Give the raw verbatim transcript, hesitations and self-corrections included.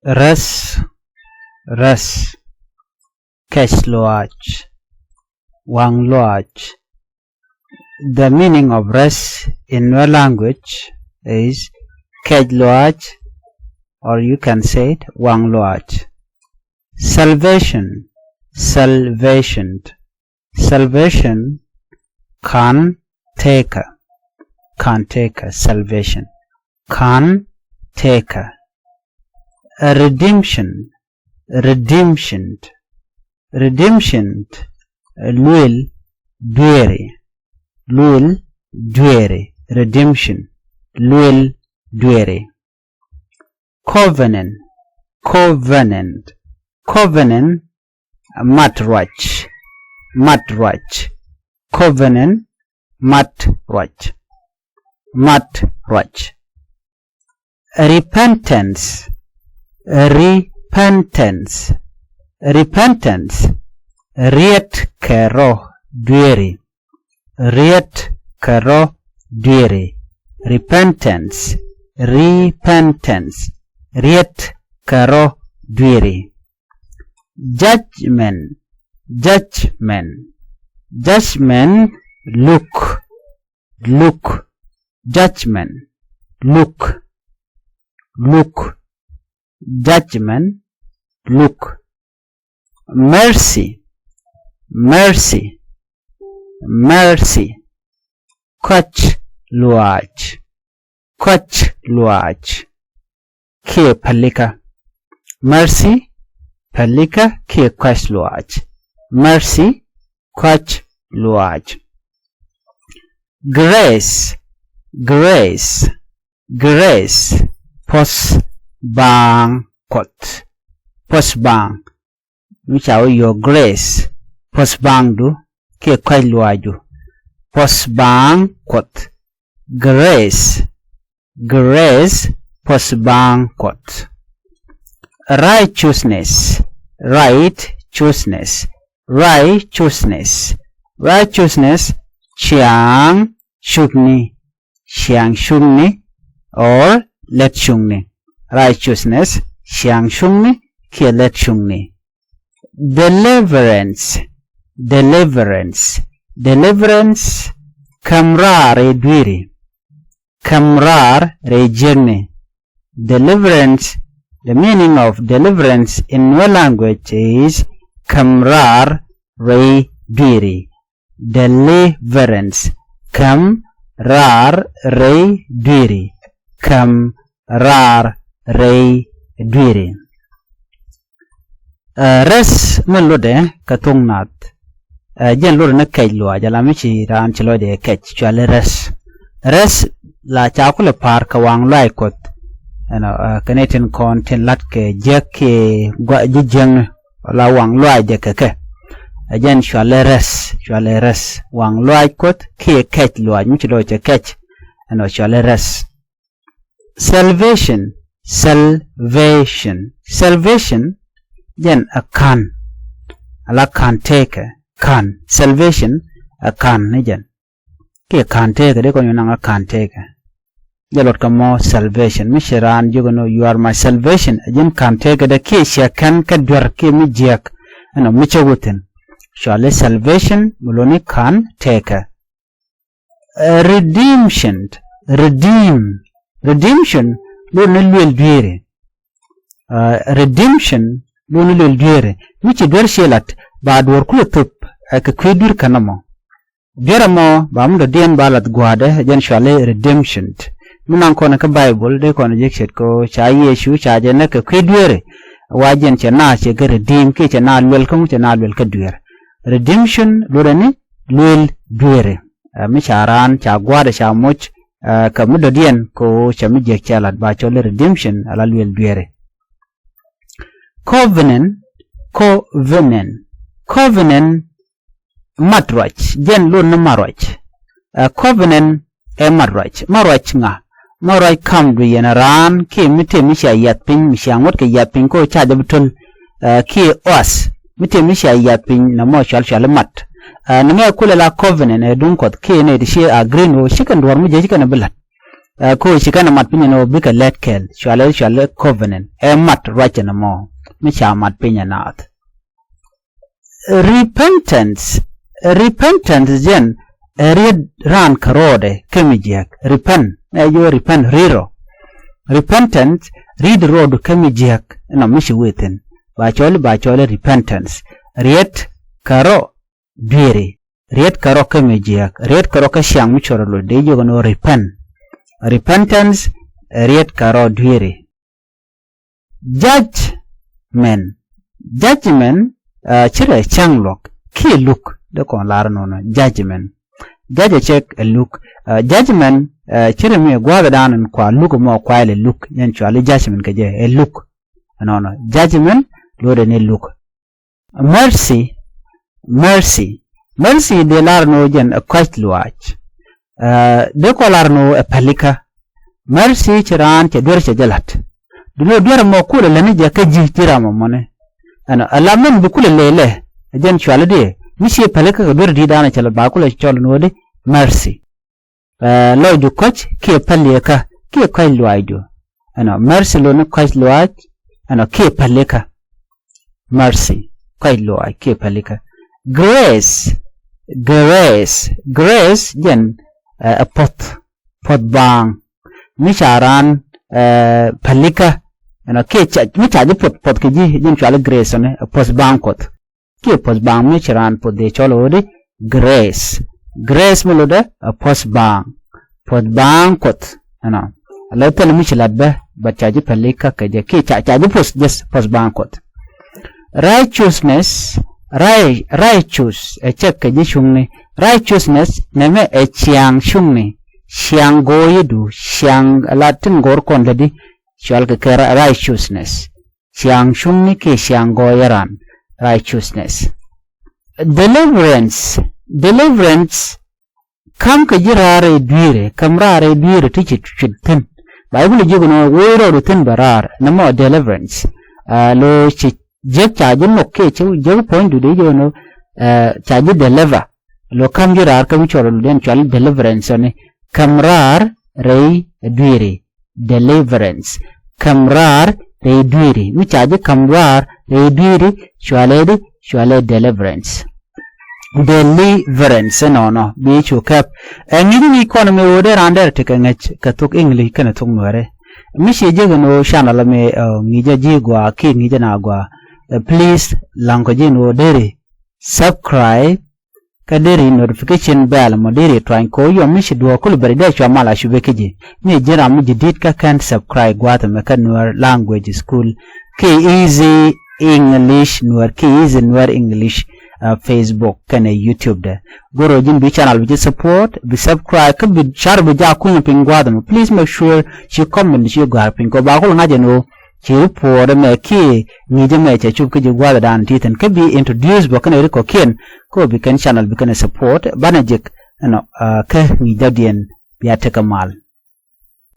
Rest, rest. Kɛc lɔaac, waŋ lɔaac. The meaning of rest in Nuer language is kɛc lɔaac, or you can say it, waŋ lɔaac. Salvation, salvation. Salvation, kan tëëkä, kan tëëkä, salvation, kan tëëkä. Redemption, redemption, redemption, luël dueeri, luël dueeri, redemption, luël dueeri. Covenant, covenant, covenant, mat ruac, mat ruac. Covenant, mat ruac, mat ruac. Repentance, repentance, repentance, riet kɛ rɔ dueeri, riet kɛ rɔ dueeri. Repentance, repentance, riet kɛ rɔ dueeri. Judgment, judgment, judgment, luk, luk, judgment, luk, luk, judgment, luk. Mercy, mercy, mercy, kɔc lɔaac, kɔc lɔaac. Kiɛ pälikä. Mercy, pälikä kiɛ kɔc lɔaac. Mercy, kɔc lɔaac. Grace, grace, grace, puɔ̱th baaŋ Kuɔth, puɔ̱th baaŋ. Mi ca wä your grace, puɔ̱th baaŋdu kiɛ kɔc lɔaacdu, puɔ̱th baaŋ Kuɔth. Grace, grace, puɔ̱th baaŋ Kuɔth. Righteousness, righteousness, righteousness, righteousness, ciaŋ cukni, ciaŋ cukni, or lät cukni. Righteousness, ciaŋ cukni kiɛ lät cukni. Deliverance, deliverance, deliverance, käm raar rɛy dueeri, käm raar rɛy jiäkni. Deliverance, the meaning of deliverance in Nuer language is käm raar rɛy dueeri. Deliverance, käm raar rɛy dueeri, käm raar rɛy dueeri. Ɛ, rest min lotdɛ kɛ thok Naath. Ɛ, jɛn lotdɛ ni kɛc lɔaac, ala mi ci raan ci lɔcdɛ kɛc, cuali rest. Rest la ca kulɛ pa̱a̱r kɛ waŋ lɔaac Kuɔth. Ɛnɔ, ɛ, kɛ ni tin kɔn tin la̱t kɛ jiäk kiɛ gua̱ ji̱ jiäkni, wala waŋ lɔaacdɛ kɛ kɛ. Ɛ jɛn cuali rest, cuali rest. Waŋ lɔaac Kuɔth kiɛ kɛc lɔaac, mi ci lɔc cɛ kɛc. Ɛnɔ cuali rest. Salvation, salvation, salvation, jɛn ɛ ka̱n. Ala ka̱n tëëkɛ, ka̱n. Salvation, ɛ ka̱n ni jɛn. Kiɛ ka̱n tëëkɛ, dee kɔn yu naŋ ɛ ka̱n tëëkɛ. Jɛ luɔt kɛ mɔ salvation. Mi ci raan jiök ɛn ɣöö you are my salvation. Ɛ jɛn ka̱n tëëkɛ dee kiɛ ciɛ kɛn kä duer kiɛ mi jiääk. Ɛnɔ mi cä wä thi̱n. Cuali salvation, mi lotni ka̱n tëëkɛ. Ɛ, redemption, redeem, redemption, lotni luël dueeri. Ɛ, redemption, lotni luël dueeri. Mi ci duer ciɛ lat, ba duɔ̱ɔ̱r kulɛ thöp, ɛ, kɛ kui̱ dui̱r kä nɔmɔ. Duer ɛmɔ, ba mi dɔ̱diɛn ba lath gua̱a̱dɛ, jɛn cuali redemption. Mi naŋ kɔn kä Baibol, dee kɔn jek ce̱tkɛ ɣöö ca Yecu, ca jɛ näk kɛ kui̱ dueeri. Wa jɛn cɛ naath cɛ kɛ redeem, kiɛ cɛ naath luɛl kä ŋu, cɛ naath luɛl kä duer. Redemption, lotdɛ ni luël dueeri. Ɛ, mi ca raan, ca gua̱a̱dɛ, ca moc, ɛ, kɛ mi dɔ̱diɛn, kɛ ɣöö cɛ mi jiäk cɛ lat, ba cɔl i̱ redemption, ala luël dueeri. Covenant, covenant, covenant, mat ruac, jɛn lotni mat ruac. Ɛ, covenant ɛ mat ruac. Mat ruac ŋa? Mat ruac kamdu yɛn raan kiɛ mi tëë mi cia yiath piny, mi cia ŋuɔ̱t kɛ yiath piny kɛ ɣöö ca jɛ bi töl. Ɛ, kiɛ oath mi tëë mi cia yiath piny, nɔmɔ cual cuali mat. Ɛ, nɔmɔ ɛ kulɛ la covenant ɛ duŋ Kuɔth kiɛ nɛy ti ci agree ni ɣöö ci kɛn duɔ̱ɔ̱r mi jiäk ci kɛn bi la̱t. Ɛ, ko ci kɛn ɛ mat piny ɛn ɣöö bikɛ lɛt kɛl, cualɛ, cualɛ covenant. Ɛ mat ruac ɛn ɛmɔ mi ca mat piny ɛ naath. Repentance. Repentance jɛn ɛ riet raan kɛ rɔɔdɛ kä mi jiäk. Repent, ɛ jiɔ repent, riet rɔ. Repentance, riet rɔɔdu kä mi jiäk, ɛnɔ mi ci wee thi̱n. Ba cɔɔli, ba cɔɔli repentance. Riet kɛ rɔ dueeri. Riet kɛ rɔ kä mi jiäk. Riet kɛ rɔ kä ciaŋ mi cuɔrɛ luɔt, dee jiök ɛn ɣöö repent. Repentance, riet kɛ rɔ dueeri. Judgment. Judgment, ɛ, cirɛ cäŋ luɔk kiɛ luk, dee kɔn lar nɔnɔ, judgment. Judge ɛ cɛ ɛ luk. Ɛ, judgment, ɛ, cirɛ mi gua̱a̱th dan in kua luk mɔ kua ilɛ luk, yɛn cuali judgment kɛ jɛ, ɛ luk. Nɔnɔ, judgment, luɔtdɛ ni luk. Mercy, mercy. Mercy dee lar ni wä jɛn ɛ kɔc luaac. Ɛ, dee kɔ lar ni wä ɛ pälikä. Mercy ci raan cɛ duer cɛ jɛ la̱t. Duŋni wä duer mɔ kulɛ lɛ ni jɛ kä ji̱ ji̱ ram mɔ mɔni. Ɛnɔ, ɛ la min bi kulɛ lɛ lɛ, ɛ jɛn cuali dee. Mi ci pälikä kɛ duer di̱i̱t daanɔ cɛ lɛ ba kulɛ cɔl ni wä di mercy. Ɛ, lɔcdu kɔc kiɛ pälikä kiɛ kɔc luaacdu. Ɛnɔ, mercy loni kɔc luaac, ɛnɔ, kiɛ pälikä. Mercy, kɔc luaac kiɛ pälikä. Grace, grace, grace jɛn, ɛ, ɛ puɔth, puɔth baaŋ. Mi ca raan, ɛ, pälikä, ɛnɔ, kiɛ ca, mi ca ji̱ puɔth, puɔth kɛ ji̱, jɛn cuali grace ɔni, ɛ puɔth baaŋ Kuɔth. Kiɛ puɔth baaŋ mi ci raan puɔth dee cɔl ɣöödi grace. Grace mi lotdɛ ɛ puɔth baaŋ. Puɔth baaŋ Kuɔth. Ɛnɔ. Lɛ thil mi ci lat bä, but ca ji̱ pälikä kɛ jɛ. Kiɛ ca, ca ji̱ puɔth, just puɔth baaŋ Kuɔth. Righteousness, right, righteous, ɛ cɛ kɛ ji̱ cuŋni. Righteousness, nɛmɛ ɛ ciaŋ cuŋni. Ciaŋ gɔɔyädu, ciaŋ la tin gɔɔr kɔn lätdi. Cual kɛ kɛ ri-, righteousness. Ciaŋ cuŋni kiɛ ciaŋ gɔɔyä ran, righteousness. Deliverance, deliverance, ka̱m kɛ ji̱ raar rɛy dui̱i̱rɛ, ka̱m raar rɛy dui̱i̱rɛ ti ci cuit thi̱n. Bible jiök ni wä woc rɔɔdu thi̱n bɛ raar, nɛmɔ deliverance. Ɛ, lo ci jiäk ca ji̱ nhɔk kiɛ ci jiäk puɔ̱nydu dee jiök ni, ɛ, ca ji̱ deliver. Lo ka̱m ji̱ raar kä mi cuɔl rɔɔdu den cual deliverance ɔni. Ka̱m raar rɛy dui̱i̱rɛ. Deliverance. Ka̱m raar rɛy dui̱i̱ri. Mi ca ji̱ ka̱m raar rɛy dui̱i̱ri, cualɛ di, cualɛ deliverance. Deliverance inɔnɔ bi cu kɛp. Ɛ ŋi̱i̱c ŋi̱i̱c kɔn mi ɣöö dee raan dɛr tekɛ ŋäc kɛ thok English kɛnɛ thok Nuɛrɛ. Mi ciɛ jek ɛn ɣöö channel mi, ɛ, ŋi̱i̱cä ji̱ gɔaa kiɛ ŋi̱i̱cä na gɔaa. Ɛ, please, laŋkɔ ji̱ ɛn ɣöö deri subscribe, kä deri notification bell mɔ deri tuany kɛ ɣöö yɔm mi ci duɔ̱ɔ̱k kul beri dee cua mal a cupɛ kä ji̱. Mi ji̱n ram mi ji̱ di̱t kä kɛn subscribe gua̱a̱th ɛmɛ kä Nuer Language School kiɛ Easy English Nuer kiɛ Easy Nuer English, uh, Facebook kɛnɛ YouTube dɛ. Go̱r ɣöö ji̱n bi channel bi ji̱ support, bi subscribe, kä bi car bi jaak kunyä piny gua̱a̱th ɛmɛ. Please make sure ci comment ci gɔ̱a̱r piny kɛ ɣöö ba kul ŋa̱c ɛn ɣöö ci report ɛmɛ kiɛ ŋi̱i̱c ɛmɛ cɛ cup kä ji̱ gua̱a̱th ɛ da̱a̱n ti thi̱n kä bi introduce bä kɛnɛ ri kɔ̱kiɛn kä bi kɛn channel bi kɛnɛ support banɛ jek ɛnɔ, ah, kä ŋi̱i̱c dɔ̱diɛn bia tekɛ mal.